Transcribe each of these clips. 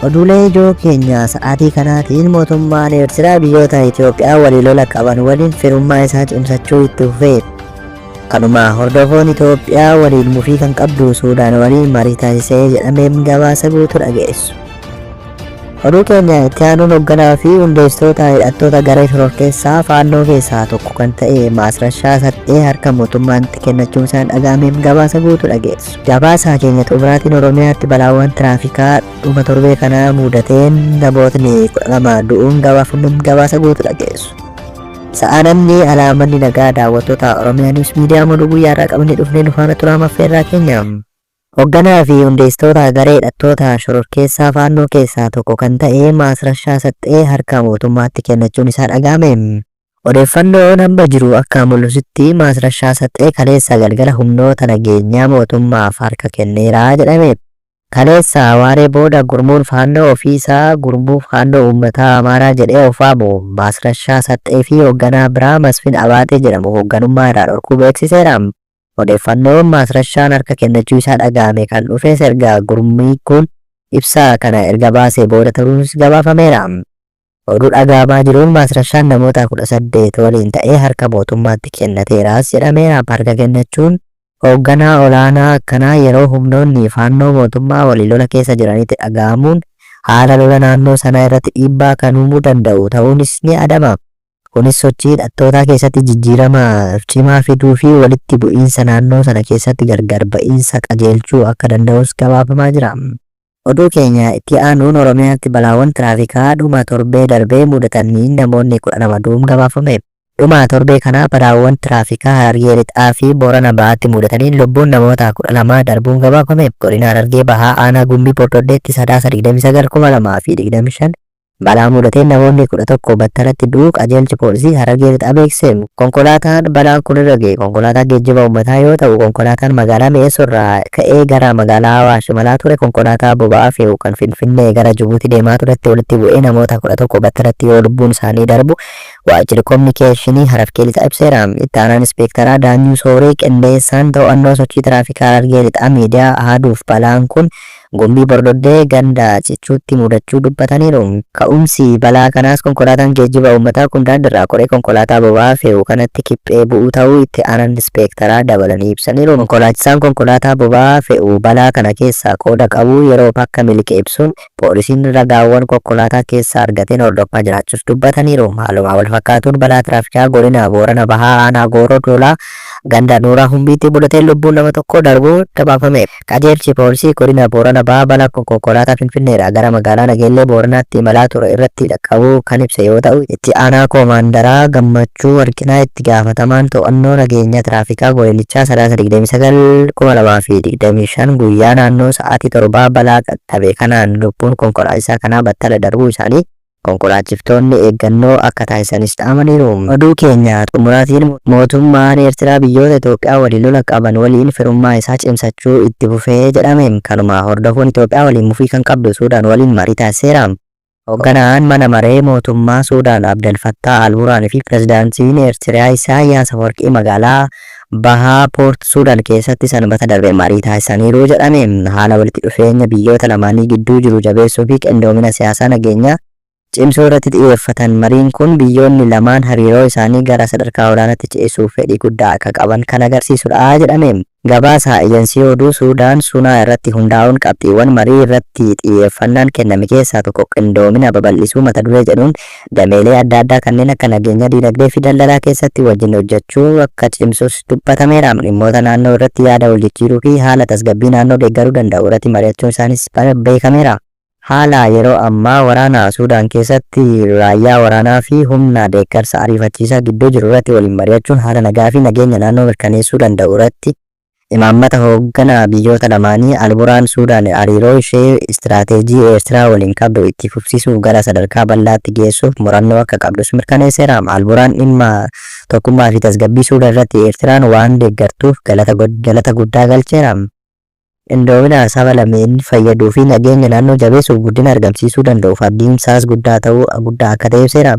Oduulee ijoo keenya sa'aatii kanaatiin mootummaan Eertiraa biyyoota Itoophiyaa waliin lola qaban waliin firummaa isaa cimsachuu itti fufee. Kanuma hordofuun Itoophiyaa waliin mufii kan qabdu Suudaan waliin marii taasisee jedhameen gabaasa guutuu dhageessu. Oduu keenya itti aanuun hoogganaa fi hundeessitoota hidhattoota garee shororkeessaa Faannoo keessaa tokko kan ta'e Maasrashaa Saxxee harka mootummaatti kennachuun isaan dhaga'ameef gabaasa guutuu dhageessu. Gabaasa keenya xumuraatiin Oromiyaatti balaawwan tiraafikaa dhuma torbee kanaa mudateen namootni 12 du'uun gabaafamuun gabaasa guutuu dhageessu. Sa'a namni alaamanni nagaa daawwattoota Oromiyaa Niwus Miidiyaa oduu guyyaa irraa qabannee dhufnee nu faana turaa maffeerraa keenya. Hoogganaa fi hundeessitoota garee hidhattoota shororkeessaa Faannoo keessaa tokko kan ta'e Maasrashaa Saxxee harka mootummaatti kennachuun isaa dhaga'ame. Odeeffannoon amma jiru akka mul'isutti Maasrashaa Saxxee kaleessa galgala humnoota nageenyaa mootummaaf harka kenneera jedhame. Kaleessa waaree booda gurmuun Faannoo ofii isaa Gurmuu Faannoo Uummataa Amaaraa jedhee of waamu Maasrashaa Saxxee fi hoogganaa biraa Masfin Abaatee jedhamu hoogganummaa irraa dhorkuu beeksiseera. Odeeffannoon Maasrashaan harka kennachuu isaa dhaga'ame kan dhufes erga gurmiin kun ibsa kana erga baasee booda ta'uunis gabaafameera. Oduu dhaga'amaa jiruun Maasrashaan namoota 18 waliin ta'ee harka mootummaatti kennateeras jedhameera. Harka kennachuun hoogganaa olaanaa akkanaa yeroo humnoonni Faannoo mootummaa waliin lola keessa jiranitti dhaga'amuun haala lola naannoo sanaa irratti dhiibbaa kan uumuu danda'u ta'uunis ni yaadama. Kunis sochii hidhattootaa keessatti jijjiirama cimaa fiduu fi walitti bu'iinsa naannoo sana keessatti gargar ba'iinsa qajeelchuu akka danda'us gabaafamaa jira. Oduu keenya itti aanuun Oromiyaatti balaawwan tiraafikaa dhuma torbee darbee mudataniin namoonni 12 du'uun gabaafame. Dhuma torbee kanaa balaawwan tiraafikaa Harargee Lixaa fi Boorana Bahaatti mudataniin lubbuun namoota 12 darbuun gabaafame. Godina Harargee Bahaa Aanaa Gumbii Bordoddeetti Sadaasa 29, 2025 Balaa mudateen namoonni 11 battalatti du'uu qajeelchi poolisii Harargee Lixaa beeksise. Konkolaataan balaan kun irra ga'e konkolaataa geejjiba uummataa yoo ta'u, konkolaataan magaalaa Mi'eessoo irraa ka'ee gara magaalaa Awaash imalaa ture konkolaataa boba'aa fe'u kan Finfinnee gara Jibuutii deemaa turetti walitti bu'ee namoota 11 battalatti yoo lubbuun isaanii darbu Waajjirri Kominikeeshinii Harargee Lixaa ibseera. Itti aanaan Ispeektaraa Daanyuu Sooree qindeessaan to'annoo sochii tiraafikaa Harargee Lixaa miidiyaa Ahaaduuf balaan kun Gumbii Bordoddee ganda Cichuutti mudachuu dubbataniiru. Ka'umsi balaa kanaas konkolaataan geejjiba uummataa kun daandirraa koree konkolaataa boba'aa fe'u kanatti kiphee bu'uu ta'uu itti aanaan Ispeektaraa dabalanii ibsaniiru. Konkolaachisaan konkolaataa boba'aa fe'u balaa kana keessaa qooda qabuu yeroof akka miliqe ibsuun, poolisiin ragaawwan konkolaataa keessaa argateen hordofaa jiraachuus dubbataniiru. Haaluma walfakkaatuun balaa tiraafikaa godina Boorana Bahaa aanaa Gooroo Doolaa ganda Nuuraa Humbiitti mudateen lubbuun nama tokkoo darbuu gabaafame. Qajeelchi Poolisii Godina Boorana Bahaa balaa kun konkolaataa Finfinneedhaa gara magaalaa Nageellee Booranaatti imalaa ture irratti dhaqqabuu kan ibse yoo ta'u, Itti Aanaa Koomaandaraa Gammachuu Warqinaa Itti Gaafatamaan To'annoo Nageenya Tiraafikaa Godinichaa Sadaasa 29, 2025 guyyaa naannoo sa'aatii torbaa balaa qaqqabe kanaan lubbuun konkolaachisaa kanaa battala darbuu isaanii Konkolaachiftoonni eeggannoo akka taasisanis dhaamaniiru. Oduu keenya xumuraatiin mootummaan Eertiraa biyyoota Itoophiyaa waliin lola qaban waliin firummaa isaa cimsachuu itti fufee jedhame. Kanuma hordofuun Itoophiyaa waliin mufii kan qabdu Suudaan waliin marii taasiseera. Hogganaan mana maree mootummaa Suudaan Abdel Fattaah Al-Burhaan fi pirezidaantiin Eertiriyaa Isaayyaas Afawarqii magaalaa Baha Poort Suudaan keessatti Sanbata darbe marii taasisaniiru jedhame. Haala walitti dhufeenya biyyoota lamaanii gidduu jiru jabeessuu fi qindoomina siyaasaa nageenyaa cimsuu irratti xiyyeeffatan. Mariin kun biyyoonni lamaan hariiroo isaanii gara sadarkaa olaanaatti ceesisuuf fedhii guddaa akka qaban kan agarsiisudha jedhame. Gabaasa Ejensii Oduu Suudaan Sunaa irratti hundaa'uun qabxiiwwan marii irratti xiyyeeffannaan kenname keessaa tokko qindoomina babal'isuu mata duree jedhuun dameelee adda addaa kanneen akka nageenyaa, diinagdee fi daldalaa keessatti wajjin hojjechuu akka cimsus dubbatameera. Dhimmoota naannoo irratti yaada waljijjiiruu fi haala tasgabbii naannoo deeggaruu danda'u irratti mari'achuun isaanis beekameera. Haala yeroo ammaa waraana Suudaan keessatti raayyaa waraanaa fi humna deeggarsa ariifachiisaa gidduu jiru irratti waliin mari'achuun haala nagaa fi nageenya naannoo mirkaneessuu danda'u irratti imaammata hooggana biyyoota lamaanii Al-Burhaan Suudaan hariiroo ishee istiraateejii Eertiraa waliin qabdu itti fufsiisuuf gara sadarkaa bal'aatti geessuuf murannoo akka qabdus mirkaneesseera. Al-Burhaan dhimma tokkummaa fi tasgabbii Suudaan irratti Eertiraan waan deeggartuuf galata guddaa galcheera. Qindoomina saba lameen fayyaduu fi nageenya naannoo jabeessuuf guddina argamsiisuu danda'uuf abdiin isaas guddaa ta'uu guddaa akka ta'e ibseera.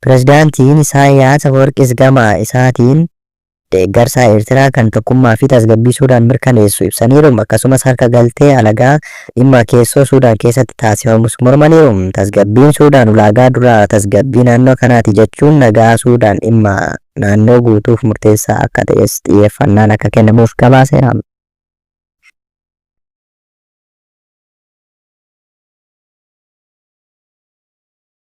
Pirezidaantiin Isaayyaas Afawarqiis gama isaatiin Deeggarsa Eertiraa kan tokkummaa fi tasgabbii Suudaan mirkaneessu ibsaniiru. Akkasumas harka galtee alagaa dhimma keessoo Suudaan keessatti taasifamus mormaniiru. Tasgabbiin Suudaan ulaagaa duraa tasgabbii naannoo kanaati jechuun nagaa Suudaan dhimma naannoo guutuuf murteessaa akka ta'es xiyyeeffannaan akka kennamuuf gabaaseera.